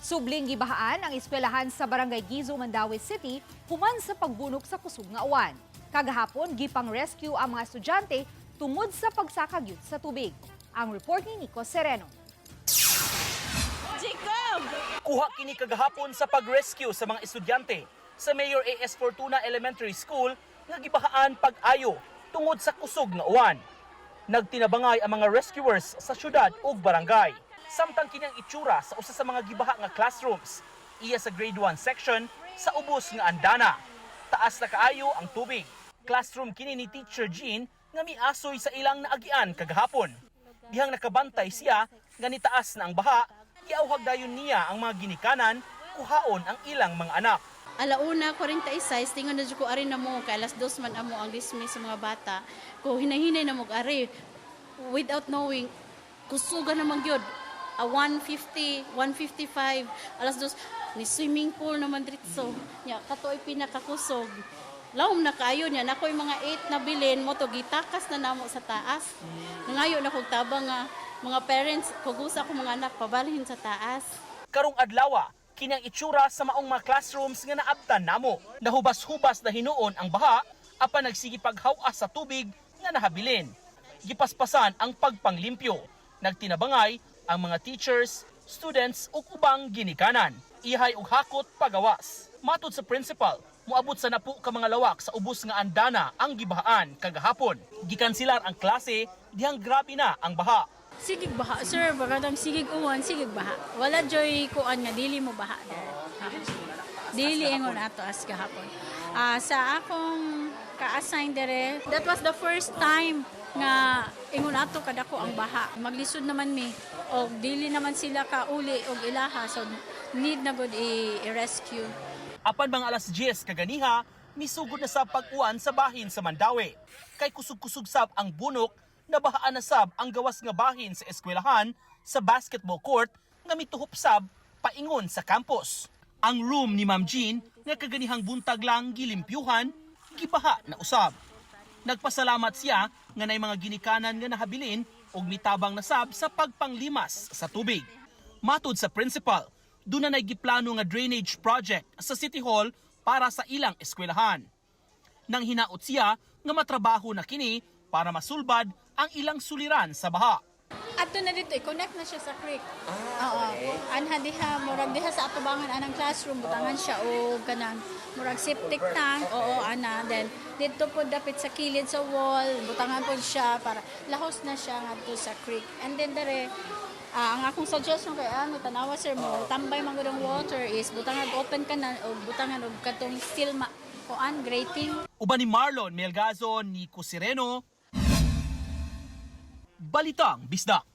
Subling gibahaan ang eskwelahan sa Barangay Guizo, Mandaue City human sa pagbunok sa kusog nga uwan. Kagahapon, gipang-rescue ang mga estudyante tungod sa pagsakagyud sa tubig. Ang report ni Nico Sereno. Kuha kini kagahapon sa pag-rescue sa mga estudyante sa Mayor A.S. Fortuna Elementary School nga gibahaan pag-ayo tungod sa kusog nga uwan. Nagtinabangay ang mga rescuers sa syudad ug barangay. Samtang kini ang itsura sa usa sa mga gibaha nga classrooms, iya sa grade 1 section sa ubos nga andana. Taas na kaayo ang tubig. Classroom kini ni Teacher Jean nga miasoy sa ilang naagian kagahapon. Dihang nakabantay siya nga nitaas na ang baha, giawhag dayon niya ang mga ginikanan kuhaon ang ilang mga anak. Alauna, 46, tingon na jud ko ari na mo, kay alas 2 man amo ang dismiss sa mga bata. Ko hinahinay na mo ari, without knowing, kusuga naman gyud. 150, 155, alas 2, ni swimming pool naman dritso. Nya, katoy pinakakusog. Lawom na kaayo niya, nakoy mga 8 na bilin mo to gitakas na namo sa taas. Nangayo na kog tabang nga mga parents, kugusa ko mga anak pabalhin sa taas. Karong adlawa, kini ang itsura sa maong mga classrooms nga naabtan namo. Nahubas-hubas na hinuon ang baha apan nagsige paghawas sa tubig nga nahabilin. Gipaspasan ang pagpanglimpyo. Nagtinabangay ang mga teachers, students ug ubang ginikanan. Ihay og hakot pagawas. Matud sa principal, moabot sa napu ka mga lawak sa ubos nga andana ang gibahaan kagahapon. Gikansilar ang klase dihang grabe na ang baha. Sigig baha, sir. Bagatang sigig uwan, sigig baha. Wala joy kuan nga dili mo baha there. Dili ingon ato as gahapon. Sa akong ka-assign dere, that was the first time nga ingon ato kadako ang baha. Maglisod naman mi og dili naman sila kauli og ilaha, so need na gud i-rescue. Apan mga alas 10 kaganiha, misugod na sa pag-uwan sa bahin sa Mandaue. Kay kusog-kusog sab ang bunok, nabahaan na sab ang gawas nga bahin sa eskwelahan sa basketball court nga mituhop sab paingon sa campus. Ang room ni Ma'am Jean nga kaganihang buntag lang gilimpyuhan, gibaha na usab. Nagpasalamat siya nga nay mga ginikanan nga nahabilin og mitabang na sab sa pagpanglimas sa tubig. Matud sa principal, doon na giplano nga drainage project sa City Hall para sa ilang eskwelahan. Nang hinaot siya nga matrabaho na kini para masulbad ang ilang suliran sa baha. Ato na dito, i-connect na siya sa creek. Oo. Anha diha, murag diha sa atubangan anang classroom, butangan siya og kanang murag septic tank. Oo, ana. Then didto po dapit sa kilid sa wall, butangan po siya para lahos na siya ngadto sa creek. And then dere ang akong suggestion kay ano, tanawa sir mo, tambay man gud ang water is butangan open kanal og butangan og katong steel ma kuan grating. Uban ni Marlon Melgazo, Nico Sereno, Balitang Bisdak.